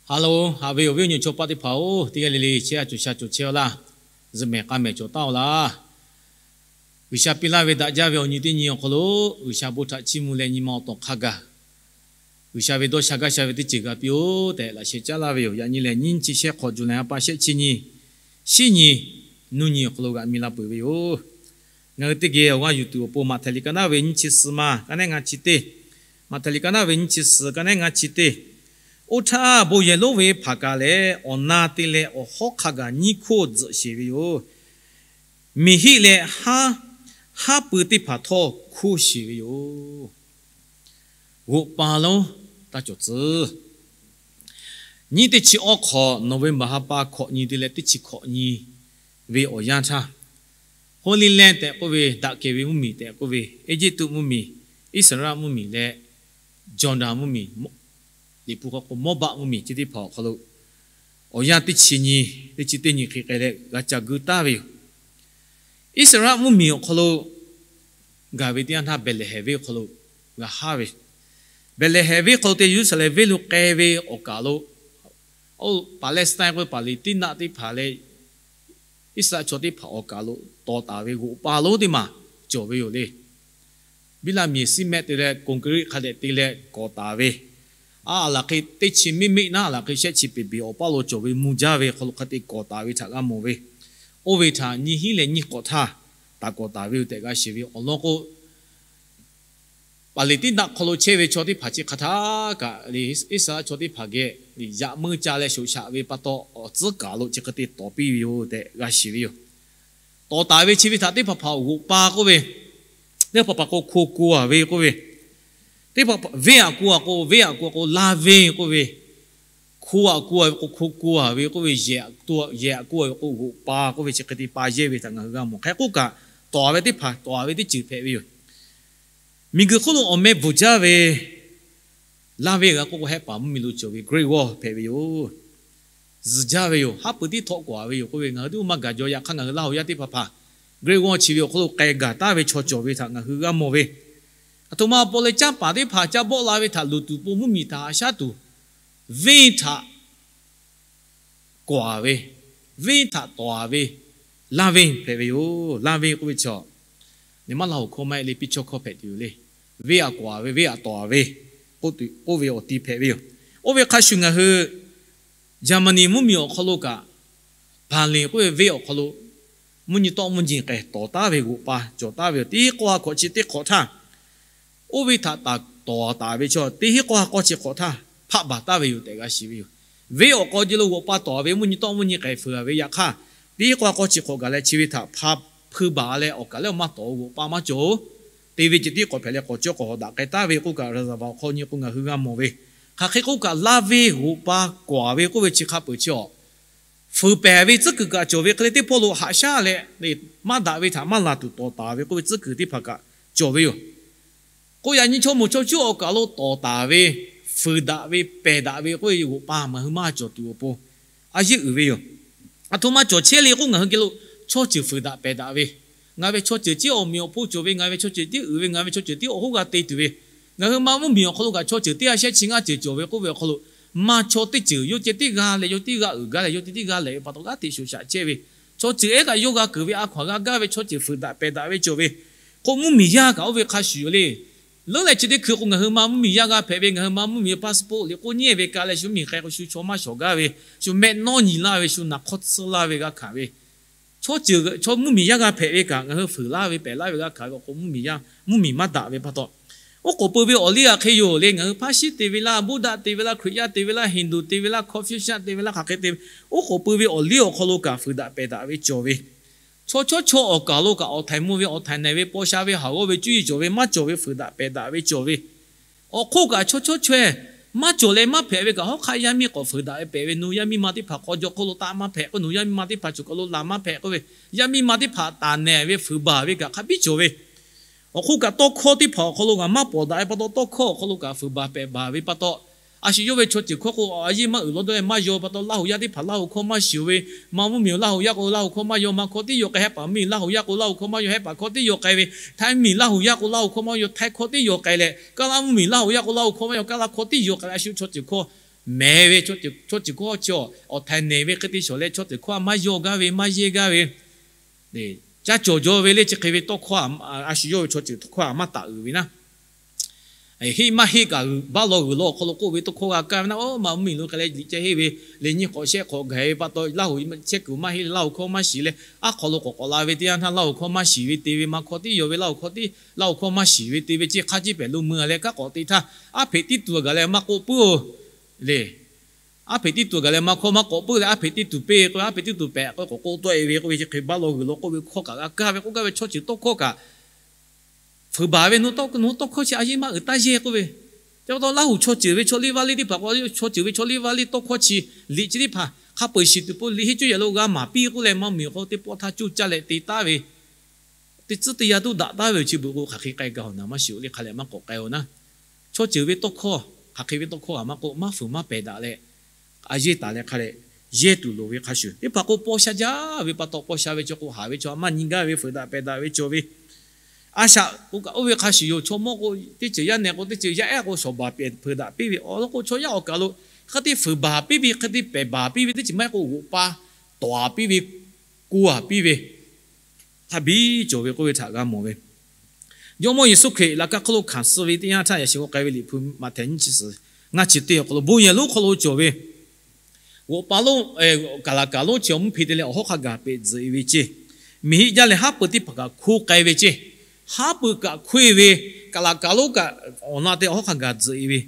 Haˍ loˬ, haꞈ ve awˬ viˉ awˬ nyi chaw paˆ teˇ hpaˍ-oˬ, teˇ g'aˇ le le chehˇ a cawˬ sha cawˬ chehˇ-a laˇ. Zuhꞈ mehˍ k'a mehˍ cawˬ taˉ-aw laˇ. G'uiˬsha piˇ laˇ ve daꞈ jaˇ ve awˬ nyi teˇ nyi awˬ hk'aw lo, G'uiˬsha bon htaꞈ chiˇ mvuh leh nyi ma awˬ tawˍ hk'a gaˬ, G'uiˬsha ve dawˇ sha gaˇ sha ve teˇ ceuˬ g'a piˇ-oˆ tehꞈ laꞈ sheh caˉ laˇ ve yoˬ. Yaꞈ nyi lehˬ, nyiˇ chi shehˆ hk'awꞈ juˬ leh ha pa shehˆ chi nyi, shiˉ nyi, nuˇ nyi awˬ hk'aw lo g'aꞈ mi la peuˬ ve yoˬ. Ngaˬ hui teˇ geh awˬ g'aˇ yuˬ tuˬ awˬ pon, Maꞈhtehˍ liꞈ ka naˉ ve nyiˇ chi suhˍ ma, ka nehˉ ngaˇ chi teˇ, Maꞈhtehˍ liꞈ ka naˉ ve nyiˇ chi suhˍ, ka nehˉ ngaˇ chi teˇ. Oˇ htaˇ, bon yehˬ lonˉ ve hpaˍ kaꞈ lehˬ, awˬ na te leh awˬ hawˉ hk'a gaˬ nyiˇ hkoˇ tzuhꞈ sheˍ ve yoˬ. Miˬ hiˆ leh haˉ, haˉ pui teˇ hpaˍ htawˇ hkoˇ sheˍ ve yoˬ. G'oꞈ pa lonˉ taˇ cawˬ tcuh. Nyiˇ teˇ chi awˉ hk'awꞈ, November ha pa hkawꞈ nyi te leh teˇ chi hkawꞈ nyi ve awˬ yanˇ htaˇ, Holy Land tehꞈ k'oˆ ve, daꞈ kehˬ ve mvuhˇmiˬ tehꞈ k'oˆ ve, Eˇjiˇtuꞈ mvuhˇmiˬ, Iˉsaˍreˍlaˆ mvuhˇmiˬ leh Jawˇdanˍ mvuhˇmiˬ, Liꞈ hpu hk'aw k'o Mawˇbaˆ mvuhˇmiˬ chi teˇ hpaˍ awˬ hk'aw lo, awˬ yanˇ teˇ chi nyi, teˇ chi teˇ nyi hk'e k'ai leh g'a ca gu taˍ ve yoˬ. Iˉsaˍreˍlaˆ mvuhˇmiˬ awˬ hk'aw lo gaˬ ve teˇ yanˇ htaˇ, Behˍlehˍhehnˍ venˇ awˬ hk'aw lo g'a haˉ ve, Behˍlehˍhehnˍ venˇ hk'aw lo te Yeˍruˆsaˍlehnˍ venˇ lo k'ai ve awˬ kaˬ lo, Palestine k'oˆ ve Paˍleˍtiˉnaˆ teˇ hpaˍ leh Iˉsaˍreˍlaˆ chaw teˇ hpaˍ awˬ kaˬ lo tawˍ taˍ ve g'oꞈ pa lonˉ teˇ maˬ cawˬ ve yoˬ le. Biˇlaˆ miˬ siˉ mehˆ te leh, concrete hk'a dehꞈ te leh kawˍ taˍ ve, a, a laˬ hk'e teˇ chi miˆ miˆ naˉ a laˬ hk'e shehˆ chi peˍ beˬ awˬ paˇ lo cawˬ ve mvuh jaˇ ve hk'aw lo hk'a te kawˍ taˍ ve htaꞈ g'a mawˬ ve, oˇ ve htaꞈ nyiˇ hinˉ leh nyiˇ hk'awꞈ htaˇ taˍ kawˍ taˍ ve yoˬ tehꞈ g'a shiˍ ve awˬ lawn k'o, Paˍleˍtiˉnaˆ hk'aw lo chehˇ ve chaw teˇ hpaˍ chi hk'a htaˇ kaꞈ, Iˉsaˍreˍlaˆ chaw teˇ hpaˍ geh yaꞈ meuˇ ca leh shoꞈ shaꞈ ve pa taw, awˬ tcuhˉ kaˬ lo chi hk'e te tawˍ piˇ ve yoˬ tehꞈ g'a shiˍ ve yoˬ. Tawˍ taˍ ve chi ve htaꞈ teˇ hpaˍ hpaˍ g'oꞈ pa k'oˆ ve, teˇ hpaˍ hpaˍ k'o hko ko-a ve k'oˆ ve, teˇ hpaˍ venˇ aꞈ ko-a k'o, venˇ aꞈ ko-a k'o, laˇ venˇ k'oˆ ve, hko aꞈ ko-a ve k'o, hko ko-a ve k'oˆ ve, yehˬ aꞈ ko-a ve k'o, g'oꞈ pa k'oˆ ve, chi hk'e te pa yehˇ ve htaꞈ ngaˬ hui g'a mawˬ. Hk'e k'oˆ kaꞈ, tawˍ ve teˇ hpaˍ tawˍ ve teˇ ceuˬ hpehꞈ ve yoˬ. Miˬguiˬ hk'oˆ lo awˬ meh bvuhˬ jaˇ ve, laˇ venˇ g'a k'oˆ k'o, Hehˆ paˍ mvuhˇmiˬ lo cawˬ ve Great Wall hpehꞈ ve yoˬ. Zuhˬ jaˇ ve yoˬ. Haˉ pui tiˉ htawˆ kawˍ ve yoˬ k'oˆ ve, ngaˬ hui teˇ maˇ gaˬ jaw. Yaꞈ hk'aˇ, ngaˬ hui Laˇ huˍ yaˇ teˇ hpaˍ hpaˍ Great Wall chi ve awˬ hk'aw lo k'ai gaˬ taˍ ve chaw cawˬ ve htaꞈ ngaˬ hui g'a mawˬ ve, aˬ htoꞈ ma awˬ pon leh, canˇ paˍ teˇ hpaˍ ca bawˆ la ve htaꞈ luˬ tuˬ pon mvuhˇmiˬ htaꞈ haꞈ shaˉ tuˬ, venˇ htaꞈ kawˍ ve, venˇ htaꞈ tawˍ ve, laˇ venˇ hpehꞈ ve yoˬ. Laˇ venˇ k'oˆ ve chaw, nyi maˇ Laˇ huˍ hkawˇ maˇ heˆ le, piˇ chawˇ hkawˇ hpehꞈ tuˬ yoˬ le. Venˇ aꞈ kawˍ ve, venˇ aꞈ tawˍ ve k'oˆ ve awˬ ti hpehꞈ ve yoˬ. Oˇ ve hk'a shuˍ ngaˬ hui Jaˍmaˍniˍ mvuhˇmiˬ awˬ hk'aw lo kaꞈ, Baˍleˍ k'oˆ ve venˇ awˬ hk'aw lo mvuhˇ nyi tawˆ mvuhˇ nyi k'ai tawˍ taˍ ve g'oꞈ pa cawˬ taˍ ve yoˬ. Teˇ hinˉ k'awˇ ha hkawꞈ chi teˇ hk'awꞈ htaˇ, oˇ ve htaꞈ taˍ tawˍ taˍ ve chaw, teˇ hinˉ k'awˇ ha k'awˇ chi hk'awꞈ htaˇ hpaˆ baˬ taˍ ve yoˬ tehꞈ g'a shiˍ ve yoˬ. Venˇ awˬ k'aw ce lo g'oꞈ pa tawˍ ve, mvuhˇ nyi tawˆ mvuhˇ nyi k'ai fuiˍ ve yaꞈ hk'aˇ, teˇ hinˉ k'awˇ ha k'awˇ chi hk'awꞈ gaˬ leh chi ve htaꞈ hpa hpui baˬ leh awˬ kaˬ lehˬ awˬ maˇ tawˍ g'oꞈ pa maˇ cawˬ-oˬ. Te ve ceh tiˉ k'awꞈ hpehꞈ leh k'awꞈ cawˇ k'awꞈ hawˍ daꞈ k'ai taˍ ve k'oˆ kaꞈ, reservoir awˬ hk'aw nyi k'o ngaˬ hui g'a mawˬ ve. Hk'aˬ hk'e k'oˆ kaꞈ, laˇ venˇ g'oꞈ pa kawˍ ve k'oˆ ve chi hk'a peuˬ chi awˬ fuiˍ pehˍ ve tcuhˉ kuiˬ kaꞈ cawˬ ve hk'e le, teˇ pawˆ lo haꞈ shaˉ leh maˇ daꞈ ve htaꞈ maˇ laˬ tuˬ tawˍ taˍ ve k'oˆ ve tcuhˉ kuiˬ teˇ hpaˍ kaꞈ cawˬ ve yoˬ. K'o yaꞈ nyi chaw moˍ chaw cuˉ awˬ kaˬ lo tawˍ taˍ ve, fuiˍ daꞈ ve, pehˬ daꞈ ve k'oˆ ve g'oꞈ pa ngaˬ hui maˇ cawˬ tuˬ awˬ pon a yeˇ uiˍ ve yoˬ. Aˬ htoꞈ ma cawˬ chehˇ le k'oˆ, ngaˬ hui geh lo chaw ceuˬ fuiˍ daꞈ pehˬ daꞈ ve, ngaˬ ve chaw ceuˬ tiˉ awˬ meꞈ awˬ hponˇ cawˬ ve, ngaˬ ve chaw ceuˬ tiˉ uiˍ ve, ngaˬ ve chaw ceuˬ tiˉ awˬ hoˉ g'a te tuˬ ve, ngaˬ hui ma mvuhˇmiˬ awˬ hk'aw lo kaꞈ chaw ceuˬ teˇ ha shehˆ chi ngaˇ ceuˬ cawˬ ve k'oˆ ve awˬ hk'aw lo, ma chaw teˇ ceuˬ yawˇ ceh tiˉ g'a leh yawˇ tiˉ g'a uiˍ gaˇ leh yawˇ tiˉ tiˉ g'a lehˬ ve pa taw g'aˇ hteꞈ shoꞈ shaꞈ chehˇ ve, chaw ceuˬ ehˉ kaꞈ yawˇ g'a keunˍ ve, a hkaw anˬ g'a gaˇ ve, chaw ceuˬ fuiˍ daꞈ pehˬ daꞈ ve cawˬ ve, k'o mvuhˇmiˬ yaˇ kaꞈ oˇ ve hk'a shuˍ yoˬ le. Leuˉ leh chi teˇ hkui k'o, ngaˬ hui ma mvuhˇmiˬ yaˇ g'a hpehꞈ ve, ngaˬ hui ma mvuhˇmiˬ passport liꞈ k'oˆ nyi ve ka leh shu mvuhˇmiˬ k'ai k'o shu chaw maˇ shawˍ gaˇ ve, shu mehˆ nawˉ nyi laˇ ve, shu naˍ hk'awˇ tsuhˇ laˇ ve g'a hkanˍ ve, chaw ceuˬ chaw mvuhˇmiˬ yaˇ g'a hpehꞈ ve kaꞈ, ngaˬ hui fuiˍ laˇ ve pehˬ laˇ ve g'a hkanˍ ve awˬ k'o, mvuhˇmiˬ yaˇ mvuhˇmiˬ maˇ daꞈ ve pa taw, oˉ k'oˍ pui ve awˬ liˇ aꞈ hk'e yoˬ le. Ngaˬ hui Hpaˇshiˉ te ve laˇ, Buddha te ve laˇ, Hkriꞈ yaˇ te ve laˇ, Hindu te ve laˇ, Confucius te ve laˇ, hk'aˬ hk'e te ve, oˉ k'oˍ pui ve awˬ liˇ awˬ hk'aw lo kaꞈ fuiˍ daꞈ pehˬ daꞈ ve cawˬ ve, chaw chawˇ chaw awˬ kaˬ lo kaꞈ awˬ htaiˍ mvuh ve, awˬ htaiˍ nehˬ ve, paw sha ve, haˍ g'awˇ ve, cuˇ yiˍ cawˬ ve, maˇ cawˬ ve fuiˍ daꞈ pehˬ daꞈ ve cawˬ ve, awˬ hk'oˆ kaꞈ chaw chawˇ chaweh maˇ cawˬ leh maˇ hpehꞈ ve kaꞈ, hawˉ hk'aˆ yaˇ miˇ k'awꞈ fuiˍ daꞈ ve pehꞈ ve, nawˬ yaˇ miˇ ma teˇ hpaˍ hk'aw jaw hk'oˆ lo taˆ maˇ hpehꞈ k'oˆ, nawˬ yaˇ miˇ ma teˇ hpaˍ choˬ kaˬ lo laˬ maˇ hpehꞈ k'oˆ ve, yaˇ miˇ ma teˇ hpaˍ taˍ nehˬ ve fuiˍ baˬ ve kaꞈ hk'a biˇ cawˬ ve, awˬ hk'oˆ kaꞈ tawˇ hkawˇ teˇ hpaˍ awˬ hk'aw lo kaꞈ maˇ pawˍ daꞈ ve pa taw, tawˇ hkawˇ awˬ hk'aw lo kaꞈ fuiˍ baˬ pehꞈ baˬ ve pa taw, a shu yawˇ ve chaw ceuˬ hkawˇ k'o a yeˇ maˇ uiˍ law dawˇ leh maˇ yaw pa taw, Laˇ huˍ yaˇ teˇ hpaˍ Laˇ huˍ hkawˇ maˇ shiˍ ve, ma mvuhˇmiˬ Laˇ huˍ yaˇ k'o Laˇ huˍ hkawˇ maˇ yaw, ma hkawˇ tiˉ yaw k'ai, Hehˉ paˍ mvuhˇmiˬ Laˇ huˍ yaˇ k'o Laˇ huˍ hkawˇ maˇ yaw, Hehˉ paˍ hkawˇ tiˉ yaw k'ai ve, Htaiˇ mvuhˇmiˬ Laˇ huˍ yaˇ k'o Laˇ huˍ hkawˇ maˇ yaw, Htaiˇ hkawˇ tiˉ yaw k'ai leh, Kaˇlaˇ mvuhˇmiˬ Laˇ huˍ yaˇ k'o Laˇ huˍ hkawˇ maˇ yaw, Kaˇlaˇ hkawˇ tiˉ yaw k'ai leh, a shu chaw ceuˬ hkawˇ mehˬ ve chaw ceuˬ hkawˇ chi awˬ htaiˍ nehˬ ve hk'e te shawˍ leh, chaw ceuˬ hkawˇ a maˇ yawˇ gaˇ ve, maˇ yehˇ gaˇ ve, caˇ cawˬ jaw ve le chi hk'e ve tawˇ hkawˇ, a shu yawˇ ve chaw ceuˬ hkawˇ a maˇ taˍ uiˍ ve naˉ, heˆ maˇ heˆ kaꞈ baˆ law g'uiˬ law awˬ hk'aw lo k'oˆ ve tawˇ hkawˇ g'a kaˇ ve naˉ, oˇ ma mvuhˇmiˬ lo hk'e leh liꞈ ceh henˇ ve, leh nyiˇ k'awꞈ shehˆ k'awꞈ gaˬ ve pa taw, Laˇ huˍ chehˇ kuiˬ maˇ heˆ leh Laˇ huˍ hkawˇ maˇ shiˍ leh, aˉ hk'aw lo k'awꞈ k'awꞈ la ve teˇ yanˇ htaˇ, Laˇ huˍ hkawˇ maˇ shiˍ ve te ve, ma hkawˇ tiˉ yaw ve Laˇ huˍ hkawˇ tiˉ, Laˇ huˍ hkawˇ maˇ shiˍ ve te ve ceˇ hk'a ceˇ pehˍ lo mui a leh, kanˉ k'awꞈ te htaˇ, aˉ hpeꞈ tiˉ tuˬ a gaˬ leh maˇ k'oˆ puiˉ-oˬ le. Aˉ hpeꞈ tiˉ tuˬ a gaˬ leh ma hkawˇ maˇ k'awꞈ puiˉ leh, aˉ hpeꞈ tiˉ tuˬ peˇ k'o, aˉ hpeꞈ tiˉ tuˬ pehꞈ k'o, k'awꞈ k'oˆ tawˆ e ve k'oˆ ve chi hk'e baˆ law g'uiˬ law k'oˆ ve hkawˇ kaꞈ g'a kaˇ ve k'oˆ gaˇ ve chaw ceuˬ tawˇ hkawˇ kaꞈ fuiˍ baˬ ve, nawˬ hui tawˇ hkawˇ chi a yeˇ maˇ uiˍ taˇ yehˇ k'oˆ ve. Chi pa taw Laˇ huˍ chaw ceuˬ ve chaw liˇ vaˇ liˇ teˇ hpaˍ k'o, chaw ceuˬ ve chaw liˇ vaˇ liˇ tawˇ hkawˇ chi liꞈ chi teˇ hpaˍ hk'a peu-eˬ shiˍ tuˬ pon liꞈ henˇ cuˇ yehˬ lo g'a maˍ piˇ k'oˆ leh, maˇ miˬ awˬ hk'aw teˇ pawˆ htaˇ coˇ caˇ leh te taˉ ve, teˇ tcuhˉ teˇ yanˇ tuˉ daꞈ taˉ ve awˬ chi beuꞈ k'o, hk'aˬ hk'e k'ai gaˬ awˬ naˍ maˇ shiˍ-oˬ le, hk'a lehˬ maˇ k'awꞈ k'ai-oˬ naˉ. Chaw ceuˬ ve tawˇ hkawˇ hk'aˬ hk'e ve tawˇ hkawˇ g'a maˇ k'oˆ, maˇ fuiˍ maˇ pehˬ daꞈ leh, a yeˇ taˍ leh hk'a lehˬ yehˇ tuˬ loˍ ve hk'a shuˍ, teˇ hpaˍ k'o paw sha jaˇ ve pa taw, paw sha ve chaw k'o haˍ ve chaw, maˇ nyi gaˇ ve fuiˍ daꞈ pehˬ daꞈ ve chaw ve a shaꞈ k'o kaꞈ oˇ ve hk'a shuˍ yoˬ. Chaw mawˇ k'o teˇ ceuˬ yaˇ nehˬ k'o teˇ ceuˬ yaˇ ehˉ k'o shawˍ baˬ pehˬ daꞈ piˇ ve awˬ lawn k'o, chaw yaˇ awˬ kaˬ lo hk'e te fuiˍ baˬ piˇ ve, hk'e te pehˬ baˬ piˇ ve teˇ ceuˬ maˇ heˆ k'o, g'oꞈ pa tawˍ piˇ ve, ko a piˇ ve hk'a biˇ cawˬ ve k'oˆ ve htaꞈ g'a mawˬ ve. Jawˇmawˇ Yeˍsuˆ Hkriꞈ laꞈ ka hk'oˆ lo hkanˍ suh ve teˇ yanˇ htaˇ, yaꞈ shi k'o k'ai ve Liꞈ hpu Maꞈhtehˍ nyiˇ chi suhˍ ngaˇ chi teˇ awˬ hk'aw lo, bon yehˬ lonˉ hk'aw lo cawˬ ve g'oꞈ pa lonˉ, kaˍ laˍ kaˍ lonˉ chi awˬ mvuhˇ hpe te leh awˬ hawˉ hk'a gaˬ pehꞈ tzuhꞈ e ve ceˇ. Miˬ hiˆ jaˇ leh haˉ pui teˇ hpaˍ kaꞈ hkoˇ k'ai ve ceˇ. Haˉ pui kaꞈ hkoˇ e ve, kaˍ laˍ kaˍ lonˉ kaꞈ awˬ na te awˬ hawˉ hk'a gaˬ tzuhꞈ e ve,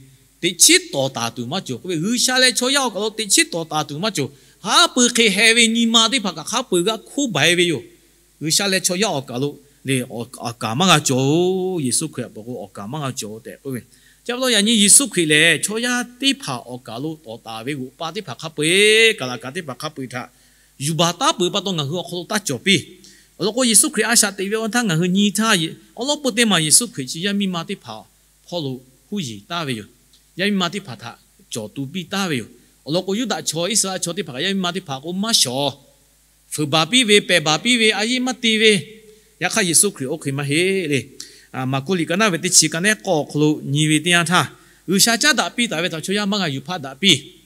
teꞈ chiˉ tawˍ taˍ tuˬ maˇ cawˬ k'oˆ ve, G'uiˬsha leh chaw yaˇ awˬ kaˬ lo teꞈ chiˉ tawˍ taˍ tuˬ maˇ cawˬ. Haˉ pui hk'e heh ve nyi ma teˇ hpaˍ kaꞈ hk'a peu-eˬ g'a hkoˇ baˬ e ve yoˬ. G'uiˬsha leh chaw yaˇ awˬ kaˬ lo le awˬ kaˍ maˇ g'a cawˬ-oˬ. Yeˍsuˆ Hkriꞈ a peuˬ k'o awˬ kaˍ maˇ g'a cawˬ tehꞈ k'oˆ ve. Chi pa taw yaꞈ nyi Yeˍsuˆ Hkriꞈ lehˬ chaw yaˇ teˇ hpaˍ awˬ kaˬ lo tawˍ taˍ ve g'oꞈ pa teˇ hpaˍ hk'a peu-eˬ, kaˍ laˍ kaˍ teˇ hpaˍ hk'a peu-eˬ htaꞈ yuˬ baˬ taˉ peuˬ pa taw ngaˬ hui awˬ hk'aw lo taˇ cawˬ piˇ. Awˬ lawn k'o, Yeˍsuˆ Hkriꞈ a shaꞈ teꞈ ve awˬ htaˇ ngaˬ hui nyi htaˇ, awˬ lawn peu teˇ maˬ Yeˍsuˆ Hkriꞈ chi yaˇ miˇ ma teˇ hpaˍ hpawˇ lo huˉ yeˬ taˍ ve yoˬ. Yaˇ miˇ ma teˇ hpaˍ htaꞈ cawˬ tu piˇ taˍ ve yoˬ. Awˬ lawn k'o, Yuˇdaꞈ chaw Iˉsaˍreˍlaˆ chaw teˇ hpaˍ kaꞈ yaˇ miˇ ma teˇ hpaˍ k'o maˇ shawˍ, fuiˍ baˬ piˇ ve, pehˬ baˬ piˇ ve, a yeˇ maˇ te ve. Yaꞈ hk'aˇ, Yeˍsuˆ Hkriꞈ oˇ hk'e maˇ heˆ le. Maˍkuˆ liꞈ ka naˆ ve teˇ chi ka nehˉ k'awˇ awˬ hk'aw lo nyi ve teˇ yanˇ htaˇ, G'uiˬsha caˉ daꞈ piˇ taˍ ve htaꞈ chaw yaˇ maˇ g'a yuˬ hpaˆ daꞈ piˇ.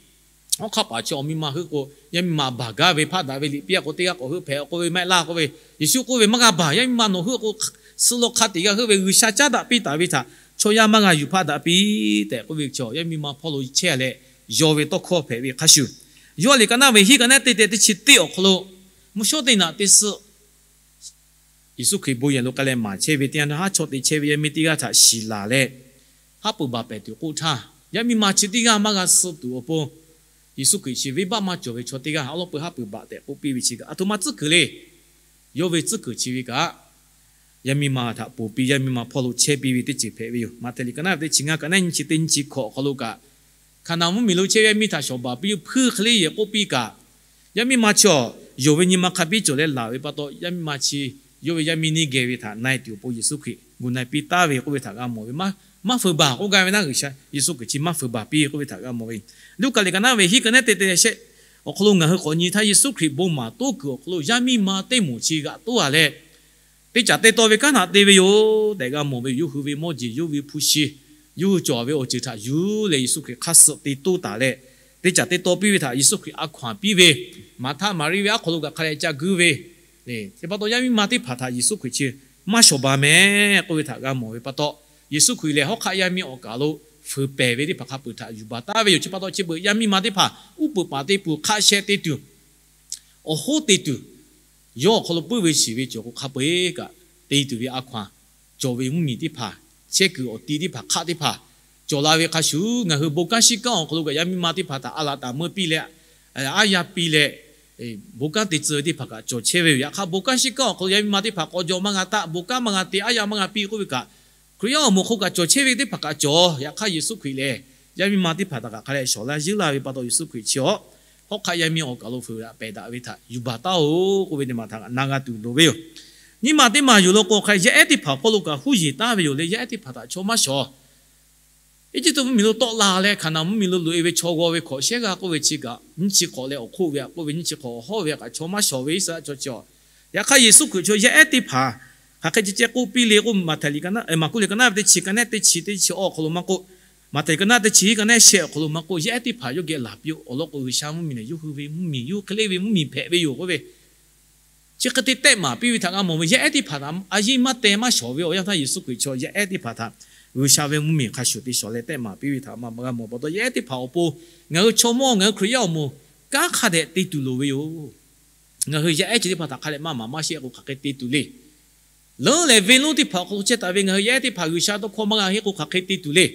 Awˉ hk'aˇ paˍ chi awˬ miˇ ma heuˆ k'o, yaˇ miˇ ma baˬ gaˇ ve hpaˆ daꞈ ve liꞈ piˇ a k'o, teˇ g'aˇ k'awꞈ heuˆ hpehꞈ k'oˆ ve maˇ heˆ laˇ k'oˆ ve, Yeˍsuˆ k'oˆ ve, Maˇ g'a baˬ. Yaˇ miˇ ma nawˬ heuˆ k'o, suh law hk'a teꞈ g'a heuˆ ve G'uiˬsha caˉ daꞈ piˇ taˍ ve htaꞈ chaw yaˇ maˇ g'a yuˬ hpaˆ daꞈ piˇ tehꞈ k'oˆ ve, chaw yaˇ miˇ ma hpawˇ lo chehˇ leh yaw ve tawˇ hkawˇ hpehꞈ ve hk'a shuˍ, Yoˇhanˬ liꞈ ka naˆ ve hiˉ ka nehˉ teˇ te teˇ chi teˇ awˬ hk'aw lo, mvuhˇ shawˉ teˇ naꞈ teˇ suhˆ Yeˍsuˆ Hkriꞈ bon yehˬ lo k'ai leh maˍ chehˇ ve teˇ yanˇ htaˇ, haˉ chaw te chehˇ ve yaˇ miˇ teˇ g'aˇ htaꞈ shiˍ laˬ leh, haˉ pui baˬ pehˍ tuˬ k'oˆ htaˇ, yaˇ miˇ ma chi teˇ g'aˇ maˇ g'a suh tuˬ awˬ pon, Yeˍsuˆ Hkriꞈ chi venˇbaˆ maˇ cawˬ ve chaw teˇ g'aˇ awˬ lawn peu haˉ pui baˬ tehꞈ k'oˆ piˇ ve chi kaꞈ, aˬ htoꞈ ma tcuhˉ kuiˬ le. Yawˇ ve tcuhˉ kuiˬ chi ve kaꞈ, yaˇ miˇ ma htaꞈ ponˬ piˇ, yaˇ miˇ ma hpawˇ lo chehˇ piˇ ve teˇ ceuˬ hpehꞈ ve yoˬ. Maꞈhtehˍ liꞈ ka naˆ ve teˇ chi ngaˇ ka nehˉ nyiˇ chi teˇ nyiˇ chi hkawꞈ awˬ hk'aw lo kaꞈ, Hkaˍnanˍ mvuhˇmiˬ lo chehˇ ve yaˇ miˇ htaꞈ shawˍ baˬ piˇ, hpuiˇ hk'e le yehˬ k'oˆ piˇ kaꞈ, yaˇ miˇ ma chi awˬ yonˍ ve nyi ma hk'a biˇ cawˬ leh laˬ ve pa taw, yaˇ miˇ ma chi yawˇ ve yaˇ miˇ neˇ geh ve htaꞈ na e tuˬ awˬ pon Yeˍsuˆ Hkriꞈ gu na e piˇ taˍ ve k'oˆ ve htaꞈ g'a mawˬ ve. Maˇ fuiˍ baˬ k'oˆ gaˇ ve naˉ, G'uiˬsha Yeˍsuˆ Hkriꞈ chi maˇ fuiˍ baˬ piˇ k'oˆ ve htaꞈ g'a mawˬ ve. Luˉkaꞈ liꞈ ka naˆ ve hiˉ ka nehˉ teˇ te shehˆ awˬ hk'aw lo ngaˬ hui k'awꞈ nyi htaˇ, Yeˍsuˆ Hkriꞈ bon maˍ toˉ kuiˬ awˬ hk'aw lo yaˇ miˇ ma teˇ moˍ chi g'aꞈ toˉ a leh, teˇ caꞈ teˇ taw ve kanˉ htaꞈ te ve yoˬ tehꞈ g'a mawˬ ve. Yawˇ hui ve mawˇ jeˬ, yawˇ hui ve hpu shi, yawˇ hui cawˬ ve awˬ ceuˬ htaꞈ yuˬ leh Yeˍsuˆ Hkriꞈ hk'a suh te toˉ taˍ leh, teˇ caꞈ teˇ taw piˇ ve htaꞈ Yeˍsuˆ Hkriꞈ a hkaw anˬ piˇ ve, Maˍhtaˆ Maˍriˆ ve aˉ hk'aw lo kaꞈ hk'a dehꞈ ca guiˇ ve, chi pa taw yaˇ miˇ ma teˇ hpaˍ htaꞈ Yeˍsuˆ Hkriꞈ chi maˇ shawˍ baˬ mehˍ k'oˆ ve htaꞈ g'a mawˬ ve pa taw, Yeˍsuˆ Hkriꞈ lehˬ hawˉ hk'aˆ yaˇ miˇ awˬ kaˬ lo fuiˍ pehˍ ve teˇ hpaˍ hk'a peu-eˬ htaꞈ yuˬ baˬ taˍ ve yoˬ. Chi pa taw chi beuꞈ yaˇ miˇ ma teˇ hpaˍ uˉ peunˍ paˍ te pun hk'aˆ sheh te tuˬ, awˬ hoˉ te tuˬ, yawˇ awˬ hk'aw lo puiˉ ve shiˍ ve cawˬ k'o hk'a peu-eˬ kaꞈ te tuˬ ve a hkaw anˬ cawˬ ve mvuhˇmiˬ teˇ hpaˍ, chehˇ kuiˬ awˬ ti teˇ hpaˍ hk'aˆ teˇ hpaˍ cawˬ la ve hk'a shuˍ, ngaˬ hui bon kanˉ shiˉ kanˉ awˬ hk'aw lo kaꞈ yaˇ miˇ ma teˇ hpaˍ htaꞈ a laˬ taˍ meuˇ piˇ leh, aˉ yaˇ piˇ leh, bon kanˉ te tcuh ve teˇ hpaˍ kaꞈ cawˬ chehˇ ve yoˬ. Yaꞈ hk'aˇ bon kanˉ shiˉ kanˉ awˬ hk'aw lo yaˇ miˇ ma teˇ hpaˍ k'aw jaw maˇ g'a taˆ, bon kanˉ maˇ g'a te, aˉ yaˇ maˇ g'a piˇ k'oˆ ve kaꞈ, Hkriꞈ yaˇ awˬ moˍ hk'oˆ kaꞈ cawˬ chehˇ ve teˇ hpaˍ kaꞈ cawˬ. Yaꞈ hk'aˇ Yeˍsuˆ Hkriꞈ lehˬ yaˇ miˇ ma teˇ hpaˍ htaꞈ kaꞈ hk'a dehꞈ shawˍ laˇ yeunˇ laˇ ve pa taw, Yeˍsuˆ Hkriꞈ chi awˬ hawˉ hk'aˆ yaˇ miˇ awˬ kaˬ lo fuiˍ daꞈ pehˍ daꞈ ve htaꞈ yuˬ baˬ taˍ-oˬ k'oˆ ve teˇ maˬ htaꞈ na g'a tuˬ loˍ ve yoˬ. Nyiˇ maˬ teˇ maˬ yoˬ law k'o, hk'a yaˇ ehˉ teˇ hpaˍ hpawˇ lo kaꞈ huˉ yeˬ taˍ ve yoˬ leh, yaˇ ehˉ teˇ hpaˍ htaꞈ chaw maˇ shawˍ. Eˇjiˇtuꞈ mvuhˇmiˬ lo tawˆ la leh Hkaˍnanˍ mvuhˇmiˬ lo loꞈ e ve chaw g'aw ve hkawꞈ shehˉ g'aˇ k'oˆ ve chi kaꞈ, nyiˇ chi hk'awꞈ leh awˬ hk'oˆ ve htaꞈ k'oˆ ve, nyiˇ chi hk'awꞈ awˬ hawˉ ve htaꞈ kaꞈ chaw maˇ shawˍ ve Iˉsaˍreˍlaˆ chaw chi awˬ. Yaꞈ hk'aˇ Yeˍsuˆ Hkriꞈ chaw yaˇ ehˉ teˇ hpaˍ hk'aˬ hk'e ceh ceh k'oˆ piˇ le k'o, Maꞈhtehˍ liꞈ ka naˆ, Maˍkuˆ liꞈ ka naˆ ve teˇ chi ka nehˉ teˇ chi teˇ chi awˬ hk'aw lo maˇ k'oˆ, Maꞈhtehˍ ka naˆ teˇ chi hiˉ ka naˆ shehˆ awˬ hk'aw lo maˇ k'oˆ, yaˇ ehˉ teˇ hpaˍ yawˇ geh laˬ piˇ-oˆ. Awˬ lawn k'o, G'uiˬsha mvuhˇmiˬ lehˬ yawˇ hui ve mvuhˇmiˬ, yawˇ hui hk'e le ve mvuhˇmiˬ hpehꞈ ve yoˬ k'oˆ ve, chi hk'e te tehˆ maˍ piˇ ve htaꞈ g'a mawˬ ve, yaˇ ehˉ teˇ hpaˍ htaꞈ a yiˇ maˇ teh maˇ shawˍ ve awˬ yanˇ htaˇ, Yeˍsuˆ Hkriꞈ chaw yaˇ ehˉ teˇ hpaˍ htaꞈ G'uiˬsha ve mvuhˇmiˬ hk'a shuˍ te shawˍ leh tehˆ maˍ piˇ ve htaꞈ g'a mawˬ pa taw, yaˇ ehˉ teˇ hpaˍ awˬ pon ngaˬ hui chaw mawˇ, ngaˬ hui Hkriꞈ yaˇ awˬ moˍ kanˉ hk'a dehꞈ te tuˬ loˍ ve yoˬ. Ngaˬ hui yaˇ ehˉ chi teˇ hpaˍ htaꞈ hk'a dehꞈ maˇ maˍ maˇ shehˆ k'o hk'aˬ hk'e te tuˬ le. Leuˉ lehˬ, venˇ lonˉ teˇ hpaˍ awˬ hk'aw lo chehˇ taˍ ve ngaˬ hui yaˇ ehˉ teˇ hpaˍ G'uiˬsha tawˇ hkawˇ maˇ g'a henˇ k'o hk'aˬ hk'e te tuˬ le.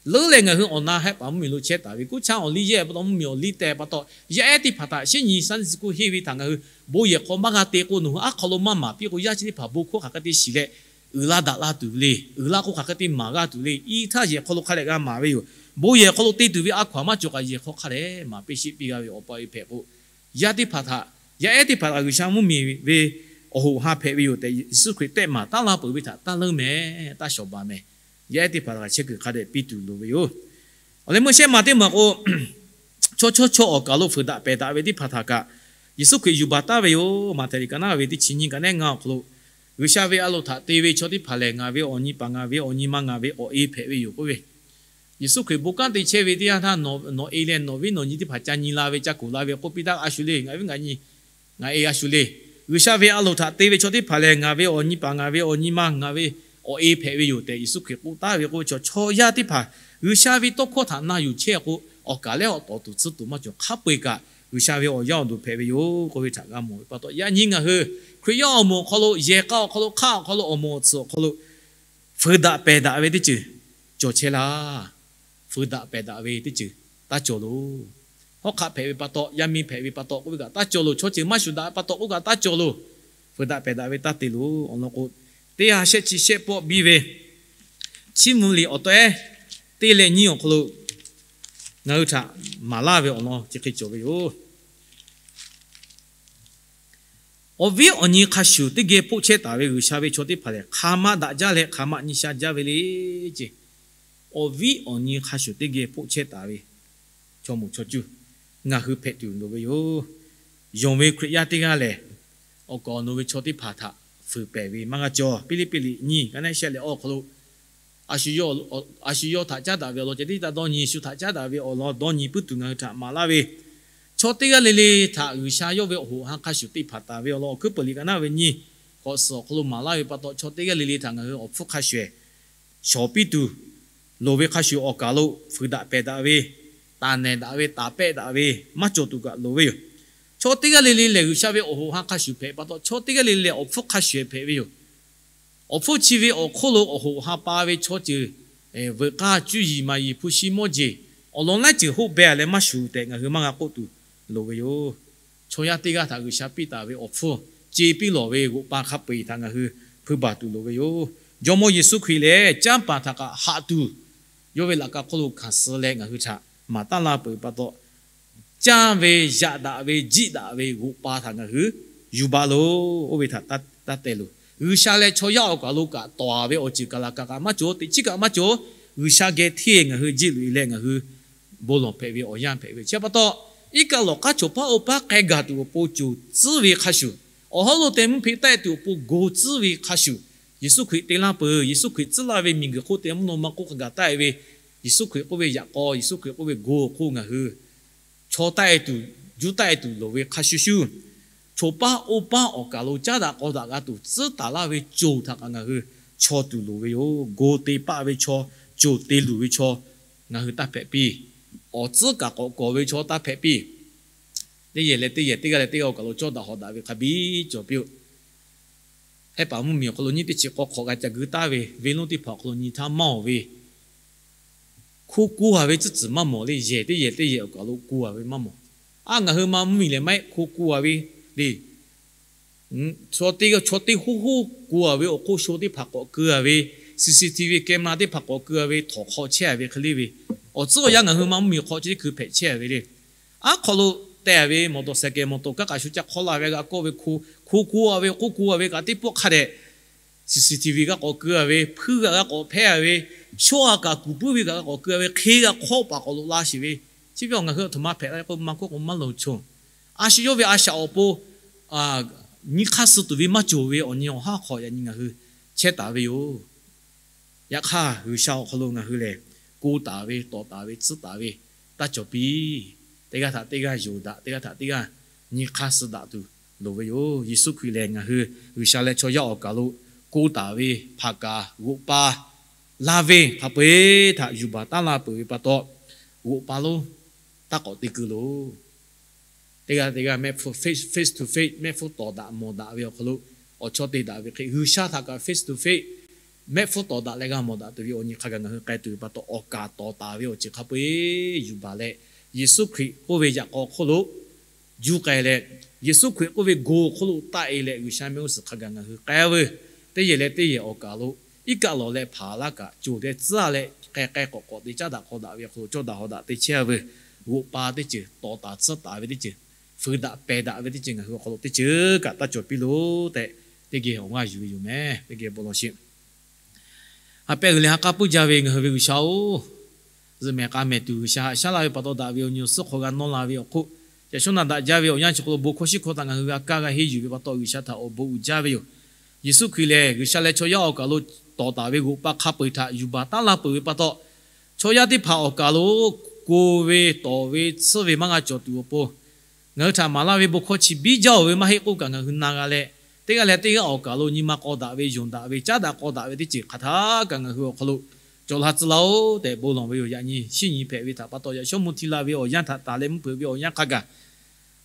Leuˉ lehˬ, ngaˬ hui awˬ na hehˆ paˍ mvuhˇmiˬ lo chehˇ taˍ ve, kuˇ chaˇ awˬ liˇ yehˇ pa taw mvuhˇmiˬ awˬ liˇ teh pa taw, yaˇ ehˉ teˇ hpaˍ htaꞈ shinˉ nyi Sunday school henˇ ve htaꞈ ngaˬ hui bon yehˬ hk'aw maˇ g'a te k'o, nawˬ hui aˉ hk'aw lo maˇ maˍ piˇ k'o, yaˇ chi teˇ hpaˍ bon hkawˇ hk'aˬ hk'e te shiˍ leh uiˍ la daꞈ la tuˬ le. Uiˍ la k'o hk'aˬ hk'e te maˍ g'a tuˬ le. I htaˇ yehˬ hk'aw lo hk'a dehꞈ g'a maˍ ve yoˬ. Bon yehˬ hk'aw lo te tuˬ ve a hkaw-anˬ maˇ cawˬ kaꞈ, yehˬ hk'aw hk'a dehꞈ maˍ piˇ sheˆ piˇ g'a ve awˬ pa e hpehꞈ k'o, yaˇ teˇ hpaˍ htaꞈ, yaˇ ehˉ teˇ hpaˍ htaꞈ G'uiˬsha mvuhˇmiˬ ve awˬ hoꞈ ha hpehꞈ ve yoˬ tehꞈ, Yeˍsuˆ Hkriꞈ tehˆ maˍ taˉ laˇ peuˬ ve htaꞈ taˇ leuˉ mehˍ, taˇ shawˍ baˬ mehˍ. Yaˇ ehˉ teˇ hpaˍ htaꞈ chehˇ kuiˬ hk'a dehꞈ piˇ tuˬ loˍ ve yoˬ. Awˬ leh meuˇ shehˆ ma teˇ maˬ k'o, chaw chaw chaw awˬ kaˬ lo fuiˍ daꞈ pehˬ daꞈ ve teˇ hpaˍ htaꞈ kaꞈ Yeˍsuˆ Hkriꞈ yuˬ baˬ taˉ ve yoˬ. Maꞈhtehˍ liꞈ ka naˆ ve teˇ chi nyiˇ ka naˆ ngaˇ awˬ hk'aw lo, G'uiˬsha ve a loˍ htaꞈ te ve chaw teˇ hpaˍ lehˬ, ngaˬ ve awˬ nyi paˍ, ngaˬ ve awˬ nyi ma, ngaˬ ve awˬ e hpehꞈ ve yoˬ k'oˆ ve. Yeˍsuˆ Hkriꞈ bon kanˉ te chehˇ ve teˇ yanˇ htaˇ, nawˬ e leh nawˬ viˉ nawˬ nyi teˇ hpaˍ ca nyi la ve, ca kuˬ la ve k'oˆ piˇ taˉ, a shu le, ngaˬ viˉ ngaˬ nyi, ngaˬ e a shu le. G'uiˬsha ve a loˍ htaꞈ te ve chaw teˇ hpaˍ lehˬ, ngaˬ ve awˬ nyi paˍ, ngaˬ ve awˬ nyi ma, ngaˬ ve awˬ e hpehꞈ ve yoˬ tehꞈ Yeˍsuˆ Hkriꞈ k'oˆ taˉ ve k'oˆ ve chaw, chaw yaˇ teˇ hpaˍ G'uiˬsha ve tawˇ hkawˇ htaꞈ na yuˬ chehˇ k'o, awˬ kaˬ lehˬ awˬ tawˍ tuˬ tsuhˇ tuˬ maˇ cawˬ, hk'a peu-eˬ kaꞈ G'uiˬsha ve awˬ yaˇ awˬ duˬ hpehꞈ ve yoˬ k'oˆ ve htaꞈ g'a mawˬ ve pa taw, yaꞈ nyi ngaˬ hui Hkriꞈ yaˇ awˬ moˍ awˬ hk'aw lo, yehˬ k'a awˬ hk'aw lo, hk'aˆ awˬ hk'aw lo, awˬ moˍ awˬ tsuhꞈ awˬ hk'aw lo fuiˍ daꞈ pehˬ daꞈ ve teˇ ceuˬ cawˬ chehˇ laˇ. Fuiˍ daꞈ pehˬ daꞈ ve teˇ ceuˬ taˇ cawˬ loˬ. Hawˉ hk'aˆ hpehꞈ ve pa taw, yaˇ miˇ hpehꞈ ve pa taw k'oˆ ve kaꞈ taˇ cawˬ loˬ. Chaw ceuˬ maˇ shuˍ daꞈ pa taw k'oˆ kaꞈ taˇ cawˬ loˬ. Fuiˍ daꞈ pehˬ daꞈ ve taˇ te loˬ. Awˬ lawn k'o, teˇ ha shehˆ chi shehˆ pawˆ biˇ ve Chiˇ mvuh liꞈ awˬ tawehˉ teˇ leh nyiˇ awˬ hk'aw lo ngaˬ hui htaꞈ maˍ laˇ ve awˬ lawn chi hk'e cawˬ ve yoˬ. Awˬ viˉ awˬ nyi hk'a shuˍ teˇ geh hpoˆ chehˇ taˍ ve G'uiˬsha ve chaw teˇ hpaˍ lehˬ, hk'aˬ ma daꞈ jaˇ leh hk'aˬ ma nyi sha jaˇ ve le ce. Awˬ viˉ awˬ nyi hk'a shuˍ teˇ geh hpoˆ chehˇ taˍ ve chaw moˍ chaw cuˇ ngaˬ hui hpehꞈ tuˬ loˍ ve yoˬ. Yonˍ ve Hkriꞈ yaˇ teˇ g'aˇ lehˬ, awˬ kaˍ awˬ nu ve chaw teˇ hpaˍ htaꞈ fuiˍ pehˬ ve maˇ g'a cawˬ. Piˇliˇpiˆ liꞈ nyiˇ ka naˆ shehˆ leh awˇ hk'aw lo, a shu yawˇ htaꞈ caˉ daꞈ ve awˬ lawn ceh tiˉ taˇ dawˇ nyi, shu htaꞈ caˉ daꞈ ve awˬ lawn dawˇ nyi puiˉ tuˬ ngaˬ hui htaꞈ maˍ laˇ ve, chaw teˇ g'aˇ le le htaꞈ G'uiˬsha yawˇ ve awˬ hoꞈ ha hk'a shuˍ teˇ hpaˍ taˍ ve awˬ lawn awˬ hkuiˉ peuˬ liꞈ ka naˆ ve nyiˇ k'awꞈ suhˍ awˬ hk'aw lo maˍ laˇ ve pa taw, chaw teˇ g'aˇ le le htaꞈ ngaˬ hui awˬ hpfuhˇ hk'a shuˍ shawˍ piˇ tuˬ loˍ ve hk'a shuˍ, awˬ kaˬ lo fuiˍ daꞈ pehˬ daꞈ ve, taˍ nehˬ daꞈ ve, taˍ pehˆ daꞈ ve maˇ cawˬ tuˬ kaꞈ loˍ ve yoˬ. Chaw teˇ g'aˇ le le lehˬ, G'uiˬsha ve awˬ hoꞈ ha hk'a shuˍ hpehꞈ pa taw, chaw teˇ g'aˇ le le lehˬ awˬ hpfuhˇ hk'a shuˍ hpehꞈ ve yoˬ. Awˬ hpfuhˇ chi ve awˬ hk'oˆ lo awˬ hoꞈ ha pa ve chaw ceuˬ veuꞈ k'aˇ, cuˇ yiˍ maˍ yiˍ, hpu shi mawˇ jeˬ, awˬ lawn laiˉ ceuˬ hoˆ beh leh maˇ shuˍ tehꞈ ngaˬ hui maˇ g'a k'oˆ tuˬ loˍ ve yoˬ. Chaw yaˇ teˇ g'aˇ htaꞈ G'uiˬsha piˇ taˍ ve awˬ hpfuhˇ ce piˇ lawˬ ve g'oꞈ pa hk'a peu-eˬ htaꞈ ngaˬ hui hpui baˬ tuˬ loˍ ve yoˬ. Jawˇmawˇ Yeˍsuˆ Hkriꞈ lehˬ, canˇ paˍ htaꞈ kaꞈ haꞈ tuˬ yawˇ ve laꞈ ka hk'oˆ lo hkanˍ suh leh ngaˬ hui htaꞈ maˍ taˉ laˇ peuˬ pa taw, canˇ ve, yaꞈ daꞈ ve, jiˆ daꞈ ve g'oꞈ pa htaꞈ ngaˬ hui yuˬ baˬ loˬ. Oˇ ve htaꞈ taˇ te loˬ. G'uiˬsha leh chaw yaˇ awˬ kaˬ lo kaꞈ tawˍ-a ve awˬ ceuˬ kaꞈ laˬ kaꞈ kaꞈ maˇ cawˬ, teꞈ chiˉ kaꞈ maˇ cawˬ. G'uiˬsha geh hteˇ ngaˬ hui jiˆ loꞈ-e leh ngaˬ hui bon lawˬ hpehꞈ ve awˬ yanˇ hpehꞈ ve chi pa taw, iˉ kaˆ lawˬ k'aˉ chawˬ paˉ oˇ paˉ k'ai gaˬ tuˬ awˬ pon coˬ tcuhˉ ve hk'a shuˍ, awˬ hawˉ lo teh mvuhˇ hpeꞈ taˆ-e tuˬ awˬ pon go tcuhˉ ve hk'a shuˍ, Yeˍsuˆ Hkriꞈ te laˇ peuˬ. Yeˍsuˆ Hkriꞈ tcuhˉ laˇ ve miˬguiˬ hk'oˆ te mvuhˇ naw ma hk'oˆ hk'a gaˬ taˆ-e ve, Yeˍsuˆ Hkriꞈ k'oˆ ve yaꞈ k'aw, Yeˍsuˆ Hkriꞈ k'oˆ ve go awˬ hk'oˆ ngaˬ hui chaw taˆ-e tuˬ, juˇ taˆ-e tuˬ loˍ ve hk'a shuˍ shuˍ, chawˬ paˉ oˇ paˉ awˬ kaˬ lo caˉ daꞈ k'aw daꞈ g'a tuˬ tcuhˉ taˍ laˇ ve coˬ htaꞈ kaꞈ ngaˬ hui chaw tuˬ loˍ ve yoˬ. Go te paˆ ve chaw, coˬ te luˬ ve chaw ngaˬ hui taˇ hpehꞈ piˇ. Awˬ tcuhˉ kaꞈ k'awꞈ kawˬ ve chaw taˇ hpehꞈ piˇ. Teˇ yehˬ leh teˇ yehˬ, teˇ g'aˇ leh teˇ g'aˇ awˬ kaˬ lo cawˇ daꞈ hawꞈ daꞈ ve hk'a biˇ cawˬ piˇ-oˆ. Hehˉ paˍ mvuhˇmiˬ awˬ hk'aw lo nyiˇ teˇ chi k'awˇ hk'awꞈ g'a ca gu taˍ ve, venˇ lonˉ teˇ hpaˍ awˬ hk'aw lo nyi htaˇ maˇ-oˬ ve, hko ku-a ve tcuhˉ tcuhˍ maˇ mawˬ le. Yehˬ teˇ yehˬ teˇ yehˬ awˬ kaˬ lo ku-a ve maˇ mawˬ. A, ngaˬ hui ma mvuhˇmiˬ lehˬ maˇ heˆ, hko ku-a ve le. Chaw teˇ, chaw teˇ hoˉ hoˉ ku-a ve awˬ hk'oˆ sho teˇ hpaˍ k'awꞈ keu-a ve, C C T V camera teˇ hpaˍ k'awꞈ keu-a ve, htawnˍ hk'aw chehˇ-a ve hk'e le ve, awˬ tcuhˉ awˬ yanˇ ngaˬ hui ma mvuhˇmiˬ hk'aw chi teˇ hkui hpehꞈ chehˇ-a ve le. Aˉ hk'aw lo teh-a ve mawˬ tawˬ sehˍ kehˬ mawˬ tawˬ kaˉ k'aꞈ shu ca hk'awˇ la ve g'a kawˆ ve, hko ku-a ve, hko ku-a ve kaꞈ teˇ pawˆ hk'a dehꞈ C C T V g'a k'awꞈ keu-a ve, hpuiˇ g'a g'a k'awꞈ hpehˇ-a ve, shawˉ-a kaꞈ kuˬ puiˉ ve kaꞈ g'a k'awꞈ keu-a ve, hk'e g'a hk'awˇ paˍ k'awꞈ loꞈ la sheˍ ve, chi ve awˬ ngaˬ hui a htoꞈ ma hpehꞈ la k'o maˇ k'oˆ k'o maˇ loˍ choˬ. A shu yawˇ ve a shaꞈ awˬ pon nyi hk'aˇ suh tuˬ ve maˇ cawˬ ve awˬ nyi awˬ haˉ hk'aw yaꞈ nyi ngaˬ hui chehˇ taˍ ve yoˬ. Yaꞈ hk'aˇ G'uiˬsha awˬ hk'aw lo ngaˬ hui lehˬ ko taˍ ve, tawˍ taˍ ve, tsuhˇ taˍ ve taˇ cawˬ piˇ. Teˇ g'aˇ htaꞈ teˇ g'aˇ yonˍ daꞈ, teˇ g'aˇ htaꞈ teˇ g'aˇ nyi hk'aˇ suh daꞈ tuˬ loˍ ve yoˬ. Yeˍsuˆ Hkriꞈ lehˬ, ngaˬ hui G'uiˬsha leh chaw yaˇ awˬ kaˬ lo ko taˍ ve hpaˍ kaˍ g'oꞈ pa laˇ ve hk'a peu-eˬ htaꞈ yuˬ baˬ taˉ la peuˬ ve pa taw, g'oꞈ pa lonˉ taˇ k'awꞈ te keu loˬ. Teˇ g'aˇ teˇ g'aˇ mehˆ hpfuhˇ face, face to face mehˆ hpfuhˇ tawˍ daꞈ mawˬ daꞈ ve awˬ hk'aw lo awˬ chawˇ te daꞈ ve hk'e, G'uiˬsha htaꞈ kaꞈ face to face mehˆ hpfuhˇ tawˍ daꞈ leh g'a mawˬ daꞈ tuˬ ve awˬ nyi hk'a gaˬ ngaˬ hui k'ai tuˬ ve pa taw, awˬ kaˍ tawˍ taˍ ve awˬ ceuˬ hk'a peu-eˬ yuˬ baˬ leh, Yeˍsuˆ Hkriꞈ k'oˆ ve yaꞈ k'aw hk'oˆ lo juˇ k'ai leh, Yeˍsuˆ Hkriꞈ k'oˆ ve go hk'oˆ lo taˆ-e leh G'uiˬsha mehˆ g'uˇ suhˍ hk'a gaˬ ngaˬ hui k'ai-a veuˬ. Teˇ yehˬ leh teˇ yehˬ awˬ kaˬ lo iˉ kaˆ lawˬ leh hpaˍ laˇ kaꞈ coˬ leh tcuhˉ leh k'ai k'ai k'awꞈ k'awꞈ te caˉ daꞈ k'aw daꞈ ve awˬ hk'aw lo cawˇ daꞈ hawˍ daꞈ te chehˇ-a veuˬ. G'oꞈ pa teˇ ceuˬ, tawˍ taˍ tsuhˇ taˍ ve teˇ ceuˬ, fuiˍ daꞈ pehˬ daꞈ ve teˇ ceuˬ ngaˬ hui awˬ hk'aw lo teˇ ceuˬ kaꞈ taˇ cawˬ piˇ loˬ tehꞈ, teˇ geh awˬ g'aˇ yuˬ ve yoˬ meh. Teˇ geh bon lawˬ sheˍ. Ha pehˇ g'uiˬ leh ha k'aˉ puiˉ jaˇ ve ngaˬ hui ve G'uiˬsha-oˬ, zuhꞈ mehˍ k'a mehˍ tuˬ G'uiˬsha haꞈ shaˉ laˇ ve pa taw, daꞈ ve awˬ nyi awˬ suhˉ hk'aw g'a nawˇ la ve awˬ hk'oˆ, yaꞈ shawˉ naꞈ daꞈ jaˇ ve awˬ yanˇ chi hk'aw lo bon hkawˇ shiˉ hkawˇ htaꞈ ngaˬ hui g'a kaˇ g'a henˇ yuˬ ve pa taw, G'uiˬsha htaꞈ awˬ bon uiˍ jaˇ ve yoˬ. Yeˍsuˆ Hkriꞈ lehˬ, G'uiˬsha leh chaw yaˇ awˬ kaˬ lo tawˍ taˍ ve g'oꞈ pa hk'a peu-eˬ htaꞈ yuˬ baˬ taˉ la peuˬ ve pa taw, chaw yaˇ teˇ hpaˍ awˬ kaˬ lo ko ve, tawˍ ve, tsuhˇ ve maˇ g'a cawˬ tuˬ awˬ pon, ngaˬ hui htaꞈ maˍ laˇ ve bon hkawˇ chi biˇ jaˇ-oˬ ve maˇ heˆ k'oˆ kaꞈ, ngaˬ hui na g'a leh, teˇ g'aˇ leh teˇ g'aˇ awˬ kaˬ lo nyi ma k'aw daꞈ ve, yonˍ daꞈ ve, caˉ daꞈ k'aw daꞈ ve teˇ ceuˬ hk'aˬ htaˇ kaꞈ ngaˬ hui awˬ hk'aw lo cawˬ la tcuh laˇ-oˬ tehꞈ bon lawˬ ve yoˬ. Yaꞈ nyi shinˉ nyi hpehꞈ ve htaꞈ pa taw, yaꞈ shawˉ mvuh hti la ve awˬ yanˇ htaꞈ taˍ leh mvuhˇ hpeuꞈ ve awˬ yanˇ hk'a gaˬ,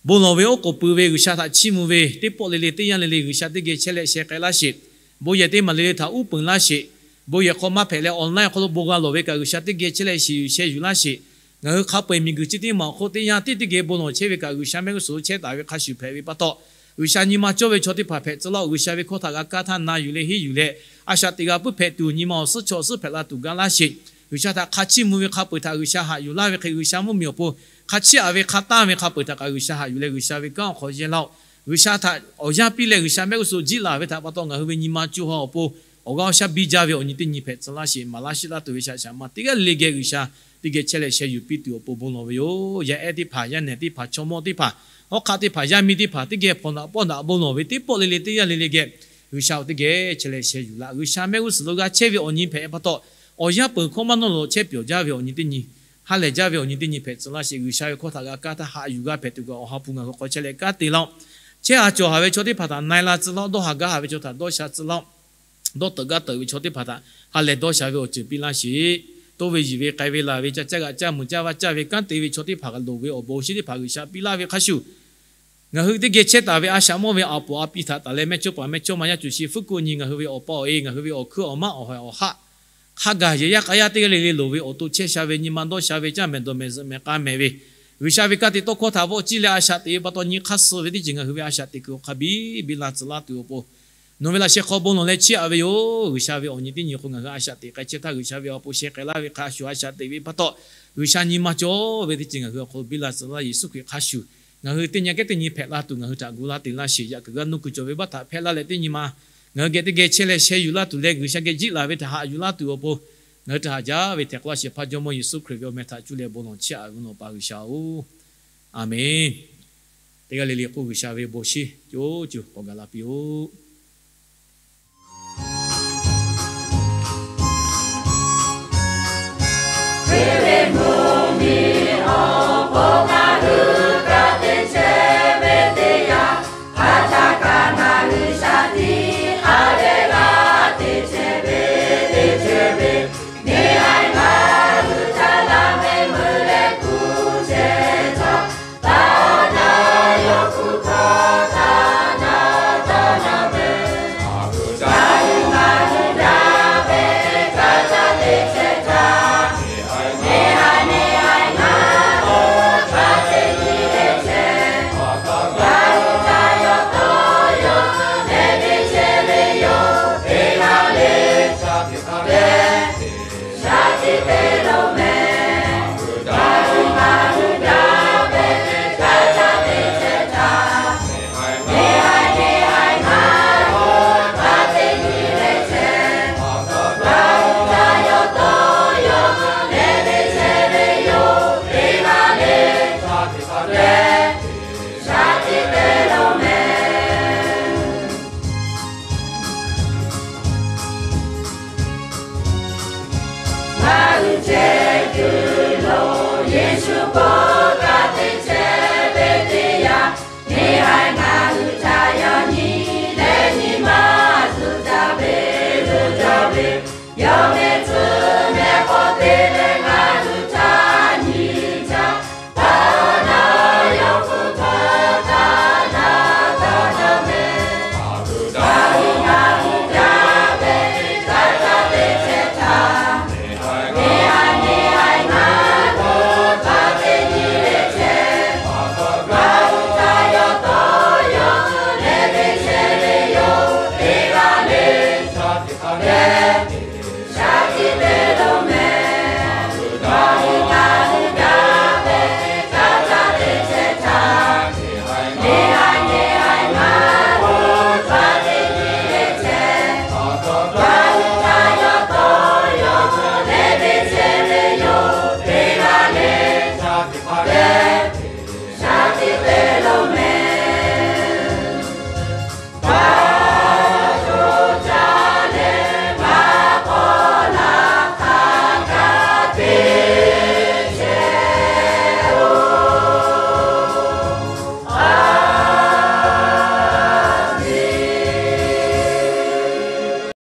bon lawˬ ve oˉ k'oˍ pui ve G'uiˬsha htaꞈ chiˇ mvuh ve, teˇ pawˆ le le teˇ yanˇ le le G'uiˬsha teˇ geh chehˇ leh sheh k'ai laˇ sheˍ. Bon yehˬ teˇ maˬ le le htaꞈ uˉ peunˍ laˇ sheˍ. Bon yehˬ hk'aw maˇ hpehꞈ leh online awˬ hk'aw lo bon g'a lawˬ ve kaꞈ, G'uiˬsha teˇ geh chehˇ leh shiˍ yuˬ sheh yuˬ laˇ sheˍ. Ngaˬ hui hk'a peu-eˬ miˬguiˬ chi teˇ maˬ awˬ hk'oˆ teˇ yanˇ tiˉ teˇ geh bon lawˬ chehˇ ve kaꞈ, G'uiˬsha mehˆ g'uˇ suhˍ lo chehˇ taˍ ve hk'a shuˍ hpehꞈ ve pa taw, G'uiˬsha nyi ma cawˇ ve chaw teˇ hpaˍ hpehꞈ tcuh laˇ-oˬ. G'uiˬsha ve hkawˇ htaꞈ g'a kaˇ htaˇ na yuˬ leh henˇ yuˬ leh, a shaꞈ teꞈ g'a puiˉ hpehꞈ tuˬ nyi ma awˬ suhˉ chaw awˬ suhˉ hpehꞈ la tuˬ ga laˇ sheˍ. G'uiˬsha htaꞈ hk'a chiˇ mvuh ve hk'a peu-eˬ htaꞈ G'uiˬsha haꞈ yuˬ laˇ ve hk'e, G'uiˬsha mvuhˇmiˬ awˬ pon hk'a chiˇ aꞈ ve hk'a tanˇ ve hk'a peu-eˬ htaꞈ kaꞈ G'uiˬsha haꞈ yuˬ leh, G'uiˬsha ve kanˉ awˬ hk'aw yehˇ laˇ-oˆ. G'uiˬsha htaꞈ awˬ yanˇ piˇ leh G'uiˬsha mehˆ g'uˇ suhˍ jiˆ laˬ ve htaꞈ pa taw, ngaˬ hui ve nyi ma co ha awˬ pon awˬ g'aˇ awˬ shaˉ biˇ jaˇ ve awˬ nyi teˇ nyi hpehꞈ tcuh laˇ sheˍ. Maˍ laˇ shiˉ laˇ tuˬ ve shaꞈ shaꞈ ma teˇ g'aˇ le le geh G'uiˬsha teˇ geh chehˇ leh sheh yuˬ piˇ tuˬ awˬ pon bon lawˬ ve yoˬ. Yaˇ ehˉ teˇ hpaˍ, yaˇ nehˬ teˇ hpaˍ, chaw mawˇ teˇ hpaˍ, hawˉ hk'aˆ teˇ hpaˍ, yaˇ miˇ teˇ hpaˍ teˇ geh hpawnˬ daꞈ pawˆ daꞈ bon lawˬ ve teˇ pawˆ le le teˇ yanˇ le le geh G'uiˬsha-oˬ, teˇ geh chehˇ leh sheh yuˬ laˇ. G'uiˬsha mehˆ g'uˇ suhˍ lo g'a chehˇ ve awˬ nyi hpehꞈ pa taw, awˬ yanˇ peuˬ hkawˇ maˇ nawˇ lawˬ chehˇ pyawˬ jaˇ ve awˬ nyi teˇ nyi, ha lehˬ jaˇ ve awˬ nyi teˇ nyi hpehꞈ tcuh laˇ sheˍ. G'uiˬsha ve hkawˇ htaꞈ g'a kaˇ htaˇ haꞈ yuˬ g'a hpehꞈ tuˬ kaꞈ, awˬ ha hpu ngaˬ hui hk'aw chehˇ leh kanˉ te laˇ-oˆ. Chehˇ haˍ cawˬ haˍ ve chaw teˇ hpaˍ htaꞈ na-e la tcuh laˇ-oˆ. Dawˇ haˍ gaˇ haˍ ve chaw htaꞈ dawˇ sha tcuh laˇ-oˆ. Dawˇ teuꞈ gaˇ teuꞈ ve chaw teˇ hpaˍ htaꞈ ha lehˬ dawˇ sha ve awˬ ceuˬ piˇ laˇ sheˍ. Toˇ ve yiˬ ve k'ai ve laˬ ve ca caˇ g'aꞈ caˇ muiˬ caˇ vaˇ caˇ ve kanˉ te ve chaw teˇ hpaˍ loˍ ve awˬ bon awˬ shinˉ teˇ hpaˍ G'uiˬsha piˇ laˇ ve hk'a shuˍ, ngaˬ hui teˇ geh chehˇ taˍ ve a shaꞈ mawˇ ve a poˍ a pi htaꞈ taˍ leh mehˇchawˇpaˍ mehˇchawˇma yaˇ cuˬ shi fuˉ kuˆ nyi ngaˬ hui ve awˬ pa awˬ e, ngaˬ hui ve awˬ hkuiˉ awˬ maˆ awˬ hawehˍ awˬ haˆ, hk'a gaˬ yehˬ yaˇ k'a yaˇ teˇ g'aˇ le le loˍ ve awˬ to chehˇ sha ve, nyi ma dawˇ sha ve, caˇ mehˍ dawˬ mehˍ zuhꞈ mehˍ k'a mehˍ ve, G'uiˬsha ve ka tiꞈ tawˇ hkawˇ htaꞈ vawˆ ciˇ leh a shaꞈ teꞈ ve pa taw nyi hk'aˇ suh ve teˇ ceuˬ ngaˬ hui ve a shaꞈ teꞈ kuiˬ awˬ hk'a biˇ biˇ la tcuh laˇ tuˬ awˬ pon, nawˬ ve laꞈ sheh hk'aw bon lawˬ leh chiˇ aꞈ ve yoˬ. G'uiˬsha ve awˬ nyi teˇ nyi hk'aw ngaˬ hui a shaꞈ teꞈ k'ai chehˇ htaˇ, G'uiˬsha ve awˬ pon sheh k'ai laˇ ve hk'a shuˍ a shaꞈ teꞈ ve pa taw, G'uiˬsha nyi ma cawˇ ve teˇ ceuˬ ngaˬ hui awˬ hk'aw lo biˇ la tcuh laˇ. Yeˍsuˆ Hkriꞈ hk'a shuˍ ngaˬ hui teˇ nyi kehˉ teˇ nyi hpehꞈ la tuˬ ngaˬ hui htaꞈ gu laˇ te laˇ sheˍ. Yaꞈ kuiˬ g'aˇ nuˇ kuiˬ cawˬ ve baˆ htaꞈ hpehˇ laˇ leh teˇ nyi ma ngaˬ hui geh teˇ geh chehˇ leh sheh yuˬ laˇ tuˬ leh G'uiˬsha geh jiˆ laˬ ve htaꞈ haꞈ yuˬ laˇ tuˬ awˬ pon, ngaˬ hui htaꞈ haꞈ jaˇ ve htehꞈ k'oˆ laˇ sheˍ. Hpaˇ Jawˇmawˇ Yeˍsuˆ Hkriꞈ ve awˬ meh htaꞈ cuˇ leh bon lawˬ chiˇ aꞈ ve mvuhˇ naw pa G'uiˬsha-oˬ, Aˍmenˬ. Teˇ g'aˇ le le k'o, G'uiˬsha ve bon shinˉ co co k'awꞈ gaˬ la piˇ-oˆ. Paˍ